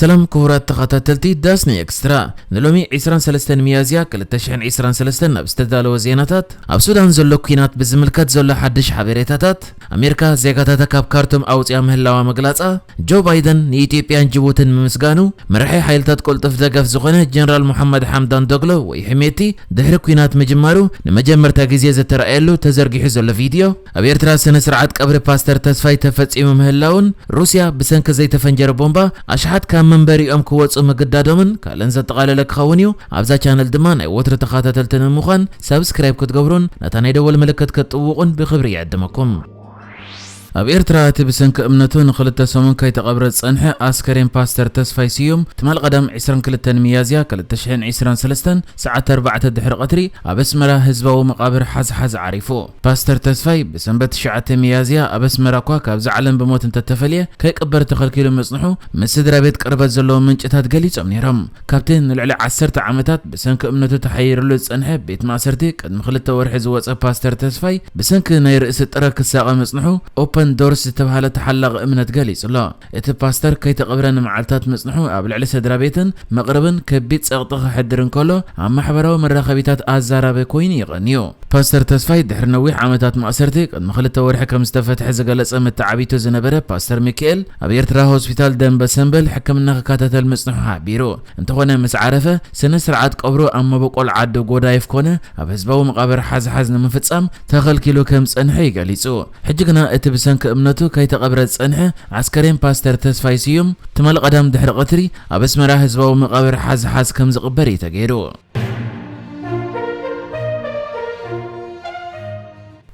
ሰላም ክቡራት ተኸታተልቲ ዳስኒ ኤክስትራ፣ ንሎሚ ዕስራን ሰለስተን ሚያዝያ ክልተ ሽሕን ዕስራን ሰለስተን ናብ ዝተዳለወ ዜናታት፣ ኣብ ሱዳን ዘሎ ኲናት ብዝምልከት ዘሎ ሓድሽ ሓበሬታታት፣ ኣሜሪካ ዜጋታታ ካብ ካርቱም ኣውፅያ ምህላዋ ምግላፃ፣ ጆ ባይደን ንኢትዮጵያን ጅቡትን ምምስጋኑ፣ መራሒ ሓይልታት ቅልጡፍ ደገፍ ዝኾነ ጀነራል መሓመድ ሓምዳን ዶግሎ ወይ ሕሜቲ ድሕሪ ኲናት ምጅማሩ ንመጀመርታ ግዜ ዝተረኣየሉ ተዘርጊሑ ዘሎ ቪድዮ፣ ኣብ ኤርትራ ስነ ስርዓት ቀብሪ ፓስተር ተስፋይ ተፈጺሙ ምህላውን፣ ሩስያ ብሰንኪ ዘይተፈንጀረ ቦምባ ኣሽሓት ካብ መንበሪኦም ክወጹ ምግዳዶምን ካልእን ዘጠቓለለ ክኸውን እዩ። ኣብዛ ቻነል ድማ ናይ ወትሩ ተኸታተልቲ ንምዃን ሳብስክራይብ ክትገብሩን ነታ ናይ ደወል ምልክት ክትጥውቑን ብኽብሪ ይዕድመኩም። ኣብ ኤርትራ እቲ ብሰንኪ እምነቱ ንኽልተ ሰሙን ከይተቐብረ ዝጸንሐ ኣስከሬን ፓስተር ተስፋይ ስዩም ትማል ቀዳም ዕስራን ክልተን ሚያዝያ ክልተ ሽሕን ዕስራን ሰለስተን ሰዓት ኣርባዕተ ድሕሪ ቀትሪ ኣብ ኣስመራ ህዝባዊ መቓብር ሓዝሓዝ ዓሪፉ። ፓስተር ተስፋይ ብሰንበት ትሽዓተ ሚያዝያ ኣብ ኣስመራ እኳ ካብዛ ዓለም ብሞት እንተተፈልየ፣ ከይቅበር ተኸልኪሉ ምጽንሑ ምስ ስድራ ቤት ቅርበት ዘለዎም ምንጭታት ገሊጾም ነይሮም። ካብቲ ንልዕሊ ዓሰርተ ዓመታት ብሰንኪ እምነቱ ተሓይርሉ ዝጸንሐ ቤት ማእሰርቲ ቅድሚ ክልተ ወርሒ ዝወጸ ፓስተር ተስፋይ፣ ብሰንኪ ናይ ርእሲ ጥረ ክሳቐ ምጽንሑ ኦፐን ዶርስ ዝተባህለ ተሓላቒ እምነት ገሊጹ ኣሎ። እቲ ፓስተር ከይተቐብረ ንመዓልታት ምጽንሑ ኣብ ልዕሊ ስድራ ቤትን መቕርብን ከቢድ ጸቕጢ ከሕድር እንከሎ፣ ኣብ ማሕበራዊ መራኸቢታት ኣዛራቢ ኮይኑ እዩ ቀንዩ። ፓስተር ተስፋይ ድሕሪ ነዊሕ ዓመታት ማእሰርቲ ቅድሚ ክልተ ወርሒ ከም ዝተፈትሐ ዝገለጸ መተዓቢቱ ዝነበረ ፓስተር ሚካኤል፣ ኣብ ኤርትራ ሆስፒታል ደንበ ሰምበል ሕክምና ክከታተል ምጽንሑ ሓቢሩ። እንተኾነ ምስ ዓረፈ ስነ ስርዓት ቀብሩ ኣብ መበቆል ዓዱ ጎዳይፍ ኮነ ኣብ ህዝባዊ መቓብር ሓዝሓዝ ንምፍጻም ተኸልኪሉ ከም ዝጸንሐ እዩ ገሊጹ። ሕጂ ግና እቲ ብሰንኪ እምነቱ ከይተቐብረ ዝጸንሐ ኣስከሬን ፓስተር ተስፋይ ስዩም ትማሊ ቀዳም ድሕሪ ቀትሪ ኣብ ኣስመራ ህዝባዊ መቓብር ሓዝሓዝ ከም ዝቕበር እዩ ተገይሩ።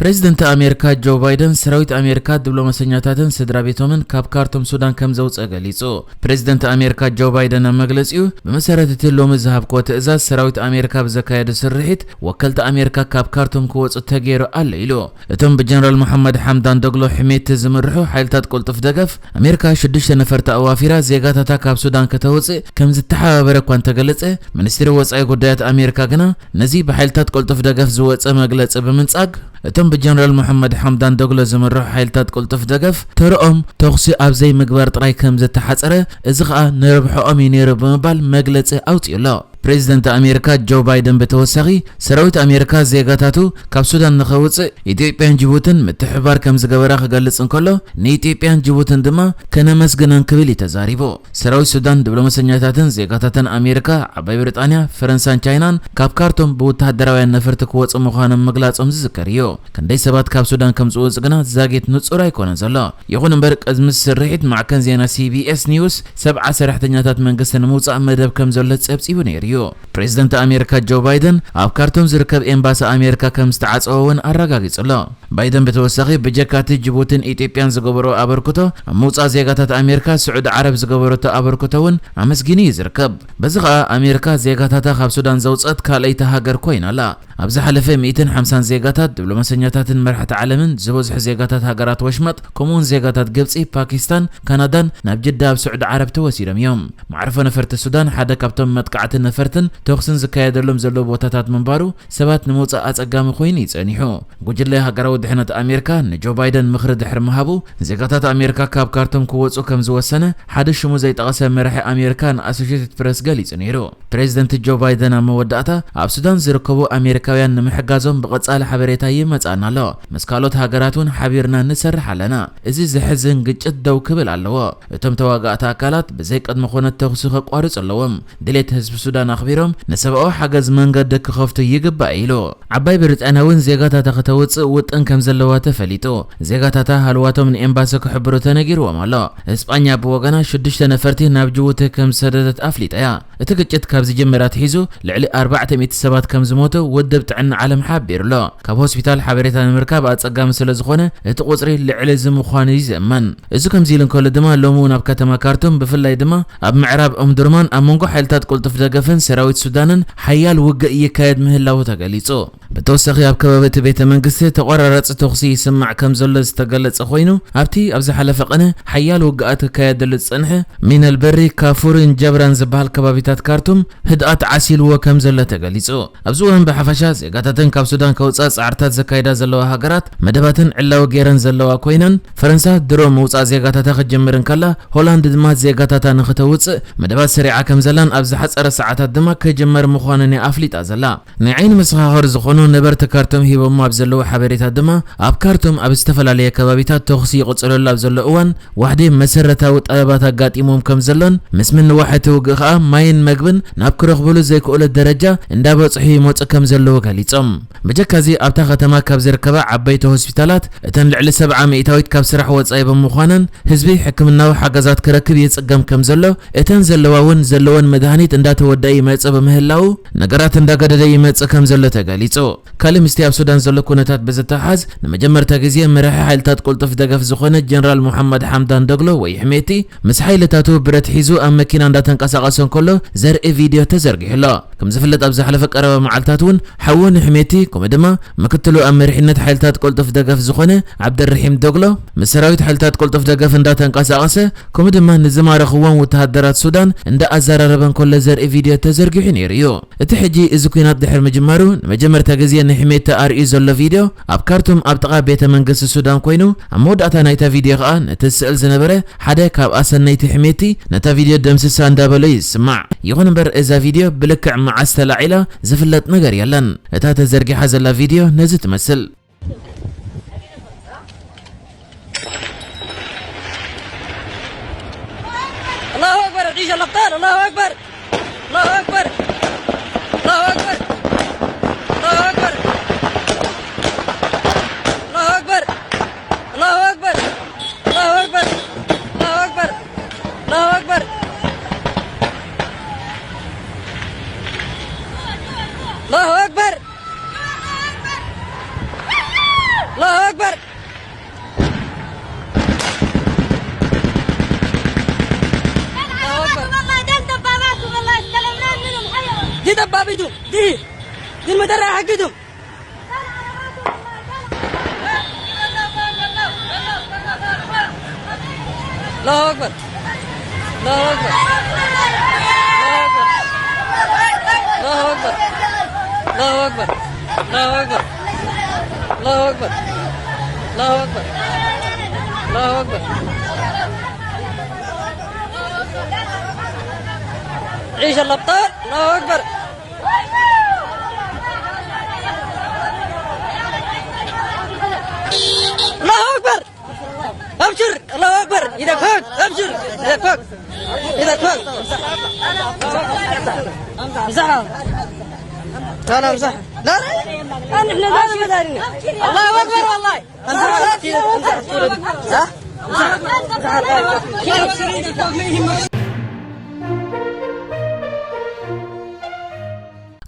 ፕሬዚደንት ኣሜሪካ ጆ ባይደን ሰራዊት ኣሜሪካ፣ ዲፕሎማሰኛታትን ስድራ ቤቶምን ካብ ካርቱም ሱዳን ከም ዘውፅእ ገሊፁ። ፕሬዚደንት ኣሜሪካ ጆ ባይደን ኣብ መግለፂኡ፣ ብመሰረት እቲ ሎሚ ዝሃብክዎ ትእዛዝ ሰራዊት ኣሜሪካ ብዘካየዱ ስርሒት ወከልቲ ኣሜሪካ ካብ ካርቱም ክወፁ ተገይሩ ኣሎ ኢሉ። እቶም ብጀነራል መሓመድ ሓምዳን ዶግሎ ሕሜቲ ዝምርሑ ሓይልታት ቅልጡፍ ደገፍ፣ ኣሜሪካ ሽዱሽተ ነፈርቲ ኣዋፊራ ዜጋታታ ካብ ሱዳን ከተውፅእ ከም ዝተሓባበረ እኳ እንተገለፀ፣ ሚኒስትሪ ወፃኢ ጉዳያት ኣሜሪካ ግና ነዚ ብሓይልታት ቅልጡፍ ደገፍ ዝወፀ መግለፂ ብምንፃግ፣ እቶም ብጀነራል መሓመድ ሓምዳን ዶግሎ ዝምርሑ ሓይልታት ቅልጡፍ ደገፍ ተርኦም ተኹሲ ኣብ ዘይምግባር ጥራይ ከም ዝተሓፀረ፣ እዚ ኸኣ ንረብሕኦም እዩ ነይሩ ብምባል መግለፂ ኣውፂኡ ኣሎ። ፕሬዚደንት ኣሜሪካ ጆ ባይደን ብተወሳኺ፣ ሰራዊት ኣሜሪካ ዜጋታቱ ካብ ሱዳን ንኸውፅእ ኢትዮጵያን ጅቡትን ምትሕብባር ከም ዝገበራ ክገልጽ እንከሎ፣ ንኢትዮጵያን ጅቡትን ድማ ከነመስግነን ክብል እዩ ተዛሪቡ። ሰራዊት ሱዳን፣ ዲፕሎማሰኛታትን ዜጋታትን ኣሜሪካ፣ ዓባይ ብሪጣንያ፣ ፈረንሳን ቻይናን ካብ ካርቱም ብወተሃደራውያን ነፈርቲ ክወፁ ምዃኖም ምግላጾም ዝዝከር እዩ። ክንደይ ሰባት ካብ ሱዳን ከም ዝወፁ ግና ዛጊት ንጹር ኣይኮነን ዘሎ። ይኹን እምበር፣ ቅድሚ ስርሒት ማዕከን ዜና ሲ ቢ ኤስ ኒውስ ሰብዓ ሰራሕተኛታት መንግስቲ ንምውጻእ መደብ ከም ዘሎ ጸብጺቡ ነይሩ እዩ። ፕሬዚደንት ኣሜሪካ ጆ ባይደን ኣብ ካርቱም ዝርከብ ኤምባሲ ኣሜሪካ ከም ዝተዓጸወ እውን ኣረጋጊጹ ኣሎ። ባይደን ብተወሳኺ፣ ብጀካ እቲ ጅቡትን ኢትዮጵያን ዝገበሮ ኣበርክቶ፣ ኣብ ምውጻእ ዜጋታት ኣሜሪካ ስዑዲ ዓረብ ዝገበረቶ ኣበርክቶ እውን ኣመስጊኑ እዩ ዝርከብ። በዚ ኸኣ ኣሜሪካ ዜጋታታ ካብ ሱዳን ዘውጸት ካልኣይቲ ሃገር ኮይና ኣላ። ኣብ ዝሓለፈ ሚእትን ሓምሳን ዜጋታት፣ ዲፕሎማሰኛታትን መራሕቲ ዓለምን ዝበዝሑ ዜጋታት ሃገራት ወሽመጥ፣ ከምኡውን ዜጋታት ግብጺ፣ ፓኪስታን፣ ካናዳን ናብ ጅዳ ኣብ ስዑዲ ዓረብ ተወሲዶም እዮም። መዕርፎ ነፈርቲ ሱዳን ሓደ ካብቶም መጥቃዕትን ነፈርትን ተኹስን ዝካየደሎም ዘለዉ ቦታታት ምንባሩ ሰባት ንምውጻእ ኣጸጋሚ ኮይኑ እዩ ጸኒሑ። ጉጅለ ሃገራዊ ድሕነት ኣሜሪካ ንጆ ባይደን ምኽሪ ድሕሪ ምሃቡ፣ ዜጋታት ኣሜሪካ ካብ ካርቱም ክወጹ ከም ዝወሰነ ሓደ ሽሙ ዘይጠቐሰ መራሒ ኣሜሪካ ንኣሶሼትድ ፕረስ ገሊጹ ነይሩ። ፕሬዚደንት ጆ ባይደን ኣብ መወዳእታ፣ ኣብ ሱዳን ዝርከቡ ኣሜሪካውያን ንምሕጋዞም ብቐጻሊ ሓበሬታ ይመጻና ኣሎ። ምስ ካልኦት ሃገራት እውን ሓቢርና ንሰርሕ ኣለና። እዚ ዘሕዝን ግጭት ደው ክብል ኣለዎ። እቶም ተዋጋእቲ ኣካላት ብዘይ ቅድመ ኩነት ተኹሲ ከቋርጹ ኣለዎም። ድሌት ህዝቢ ሱዳን ኣኽቢሮም ንሰብኣዊ ሓገዝ መንገዲ ክኸፍቱ ይግባእ ኢሉ። ዓባይ ብሪጣንያ እውን ዜጋታታ ከተውጽእ ውጥን ከም ዘለዋ ተፈሊጡ። ዜጋታታ ሃልዋቶም ንኤምባሲ ክሕብሩ ተነጊርዎም ኣሎ። እስጳኛ ብወገና ሽዱሽተ ነፈርቲ ናብ ጅቡቲ ከም ዝሰደደት ኣፍሊጣ እያ። እቲ ግጭት ካብ ዝጅምር ኣትሒዙ ልዕሊ ኣርባዕተ ሚእቲ ሰባት ከም ዝሞቱ ውድብ ጥዕና ዓለም ሓቢሩ ኣሎ። ካብ ሆስፒታል ሓበሬታ ንምርካብ ኣጸጋሚ ስለ ዝኾነ፣ እቲ ቁጽሪ ልዕሊ እዚ ምዃኑ እዩ ዝእመን። እዚ ከምዚ ኢሉ እንከሎ ድማ፣ ሎሚ እውን ኣብ ከተማ ካርቱም፣ ብፍላይ ድማ ኣብ ምዕራብ ኦምዱርማን፣ ኣብ መንጎ ሓይልታት ቅልጡፍ ደገፍን ሰራዊት ሱዳንን ሓያል ውግእ ይካየድ ምህላዉ ተገሊጹ። ብተወሳኺ ኣብ ከባቢ እቲ ቤተ መንግስቲ ተቆራራፂ ተኹሲ ይስማዕ ከም ዘሎ ዝተገለጸ ኮይኑ፣ ኣብቲ ኣብ ዝሓለፈ ቀነ ሓያል ውግኣት ክካየደሉ ዝጸንሐ ሚነል በሪ ካፉርን ጀብራን ዝበሃል ከባቢታት ካርቱም ህድኣት ዓሲልዎ ከም ዘሎ ተገሊጹ። ኣብዚ እዋን ብሓፈሻ ዜጋታተን ካብ ሱዳን ከውፅኣ ጻዕርታት ዘካይዳ ዘለዋ ሃገራት መደባተን ዕላዊ ገይረን ዘለዋ ኮይነን፣ ፈረንሳ ድሮ ምውፃእ ዜጋታታ ክትጅምር እንከላ፣ ሆላንድ ድማ ዜጋታታ ንክተውፅእ መደባት ሰሪዓ ከም ዘላን ኣብ ዝሓፀረ ሰዓታት ድማ ክጅመር ምዃኑን እያ ኣፍሊጣ ዘላ። ናይ ዓይኒ መሰኻኽር ዝኾኑ ነበርቲ ካርቱም ሂቦሞ ኣብ ዘለዉ ሓበሬታት ድማ፣ ኣብ ካርቱም ኣብ ዝተፈላለየ ከባቢታት ተኹሲ ይቕፅለሉ ኣብ ዘሎ እዋን፣ ዋሕዲ መሰረታዊ ጠለባት ኣጋጢሞም ከም ዘሎን ምስ ምንዋሕ እቲ ውግእ ኸኣ ማይን መግብን ናብ ክረኽብሉ ዘይክእሉ ደረጃ እንዳበፅሑ ይመፁ ከም ዘለዉ ገሊፆም። ብጀካዚ ኣብታ ከተማ ካብ ዝርከባ ዓበይቲ ሆስፒታላት እተን ልዕሊ ሰብዓ ሚእታዊት ካብ ስራሕ ወፃኢ ብምዃነን ህዝቢ ሕክምናዊ ሓገዛት ክረክብ ይፅገም ከም ዘሎ፣ እተን ዘለዋ እውን ዘለወን መድሃኒት እንዳተወደአ ይመፅእ ብምህላዉ ነገራት እንዳገደደ ይመፅእ ከም ዘሎ ተገሊፁ። ካልእ ምስቲ ኣብ ሱዳን ዘሎ ኩነታት ብዝተሓዝ፣ ንመጀመርታ ግዜ መራሒ ሓይልታት ቅልጡፍ ደገፍ ዝኾነ ጀነራል ሙሓመድ ሓምዳን ዶግሎ ወይ ሕሜቲ ምስ ሓይልታቱ ብረት ሒዙ ኣብ መኪና እንዳተንቀሳቐሰ እንከሎ ዘርኢ ቪድዮ ተዘርጊሑ ኣሎ። ከም ዝፍለጥ ኣብ ዝሓለፈ ቀረባ መዓልታት እውን ሓዉ ንሕሜቲ ከምኡ ድማ ምክትሉ ኣብ መሪሕነት ሓይልታት ቅልጡፍ ደገፍ ዝኾነ ዓብደልረሒም ዶግሎ ምስ ሰራዊት ሓይልታት ቅልጡፍ ደገፍ እንዳተንቀሳቐሰ ከምኡ ድማ ንዝማረኽዎም ወተሃደራት ሱዳን እንዳኣዘራረበ እንከሎ ዘርኢ ቪድዮ ተዘርጊሑ ነይሩ እዩ። እቲ ሕጂ እዚ ኲናት ድሕሪ ምጅማሩ ንመጀመርታ ግዜ ንሕሜቲ ኣርእዩ ዘሎ ቪድዮ ኣብ ካርቱም ኣብ ጥቓ ቤተ መንግስቲ ሱዳን ኮይኑ፣ ኣብ መወዳእታ ናይታ ቪድዮ ኸኣ ነቲ ዝስእል ዝነበረ ሓደ ካብ ኣሰነይቲ ሕሜቲ ነታ ቪድዮ ደምስሳ እንዳበሎ እዩ ዝስማዕ። ይኹን እምበር እዛ ቪድዮ ብልክዕ መዓስ ተላዒላ ዝፍለጥ ነገር የለን። እታ ተዘርጊሓ ዘላ ቪድዮ ነዚ ትመስል። الله أكبر، عيش الأبطال، الله أكبر. الله أكبر. الله أكبر. الله أكبر. الله أكبر. الله أكبر. الله أكبر. الله أكبر. الله أكبر. الله أكبر. الله أكبر. الله أكبر. الله أكبر. والله دول دباباتهم، والله استلمناهم منهم حيوان. دي دبابتهم، دي. دي المدرعة حقتهم. الله أكبر. الله أكبر. الله أكبر. الله أكبر. الله أكبر. الله أكبر. الله أكبر. الله أكبر. الله أكبر. عيش الأبطال. الله أكبر. الله أكبر. أبشر. الله أكبر. إيدك فوق. أبشر. إيدك فوق. إيدك فوق. امسحها. تعال امسحها. لا، لا. نحن لا نبدأ. الله أكبر والله.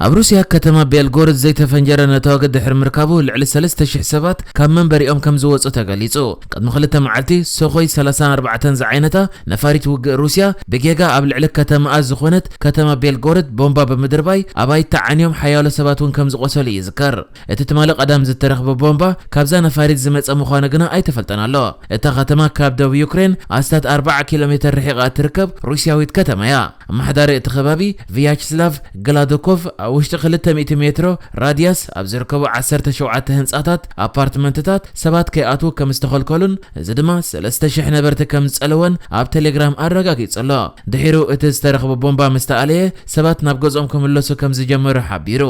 ኣብ ሩስያ ከተማ ቤልጎሮድ ዘይተፈንጀረ ነታወግድ ድሕሪ ምርካቡ፣ ልዕሊ ሰለስተ ሽሕ ሰባት ካብ መንበሪኦም ከም ዝወጹ ተገሊጹ። ቅድሚ ክልተ መዓልቲ፣ ሶኾይ ሰላሳን ኣርባዕተን ዝዓይነታ ነፋሪት ውግእ ሩስያ ብጌጋ ኣብ ልዕሊ ከተማኣ ዝኾነት ከተማ ቤልጎሮድ ቦምባ ብምድርባይ፣ ኣባይቲ ዓንዮም ሓያሎ ሰባት እውን ከም ዝቖሰሉ ይዝከር። እቲ ትማሊ ቀዳም ዝተረኽበ ቦምባ ካብዛ ነፋሪት ዝመጸ ምዃኑ ግና ኣይተፈልጠን ኣሎ። እታ ከተማ ካብ ደቡብ ዩክሬን ኣስታት ኣርብዓ ኪሎ ሜተር ርሒቓ እትርከብ ሩስያዊት ከተማ እያ። ኣመሓዳሪ እቲ ከባቢ ቪያችስላቭ ግላዶኮቭ፣ ኣብ ውሽጢ ክልተ ሚእቲ ሜትሮ ራድያስ ኣብ ዝርከቡ ዓሰርተ ሸውዓተ ህንጻታት፣ ኣፓርትመንትታት ሰባት ከይኣትዉ ከም ዝተኸልከሉን፣ እዚ ድማ ሰለስተ ሽሕ ነበርቲ ከም ዝጸለወን ኣብ ቴሌግራም ኣረጋጊጹ ኣሎ። ድሒሩ እቲ ዝተረኽበ ቦምባ ምስ ተኣለየ፣ ሰባት ናብ ገዝኦም ክምለሱ ከም ዝጀመሩ ሓቢሩ።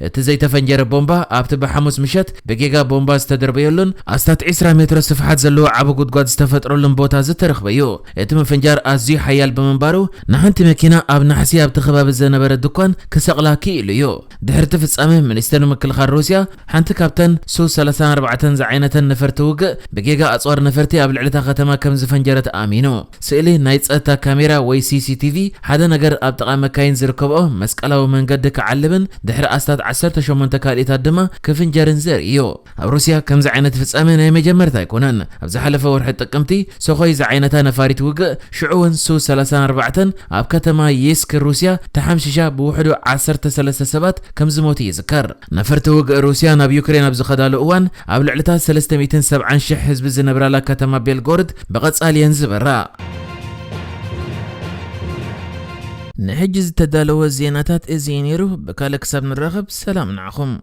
እቲ ዘይተፈንጀረ ቦምባ ኣብቲ ብሓሙስ ምሸት ብጌጋ ቦምባ ዝተደርበየሉን ኣስታት ዒስራ ሜትሮ ስፍሓት ዘለዎ ዓቢ ጉድጓድ ዝተፈጥረሉን ቦታ ዝተረኽበ እዩ። እቲ ምፍንጃር ኣዝዩ ሓያል ብምንባሩ፣ ንሓንቲ መኪና ኣብ ናሕሲ ኣብቲ ከባቢ ዝነበረ ድኳን ክሰቕላ ክኢሉ እዩ። ድሕሪ እቲ ፍጻመ፣ ሚኒስተር ምክልኻል ሩስያ ሓንቲ ካብተን ሱ ሰላሳን ኣርባዕተን ዝዓይነተን ነፈርቲ ውግእ ብጌጋ ኣጽዋር ነፈርቲ ኣብ ልዕሊ እታ ከተማ ከም ዝፈንጀረት ኣሚኑ። ስእሊ ናይ ጸጥታ ካሜራ ወይ ሲ ሲ ቲ ቪ ሓደ ነገር ኣብ ጥቓ መካይን ዝርከብኦ መስቀላዊ መንገዲ ክዓልብን ድሕሪ ኣስታት ዓሰርተ ሸሞንተ ካልኢታት ድማ ክፍንጀርን ዘርኢ እዩ። ኣብ ሩስያ ከምዚ ዓይነት ፍጻመ ናይ መጀመርታ ኣይኮነን። ኣብ ዝሓለፈ ወርሒ ጥቅምቲ፣ ሶኾይ ዝዓይነታ ነፋሪት ውግእ፣ ሽዑ እውን ሱ ሰላሳን ኣርባዕተን ኣብ ከተማ የስክ ሩስያ ተሓምሺሻ ብውሕዱ ዓሰርተ ሰለስተ ሰባት ከም ዝሞቱ ይዝከር። ነፈርቲ ውግእ ሩስያ ናብ ዩክሬን ኣብ ዝኸዳሉ እዋን ኣብ ልዕልታት ሰለስተ ሚእትን ሰብዓን ሽሕ ህዝቢ ዝነብራላ ከተማ ቤልጎርድ ብቐጻሊ እየን ዝበራ። ንሕጂ ዝተዳለወ ዜናታት እዚ እዩ ነይሩ። ብካልእ ክሳብ ንራኸብ ሰላም ንዓኹም።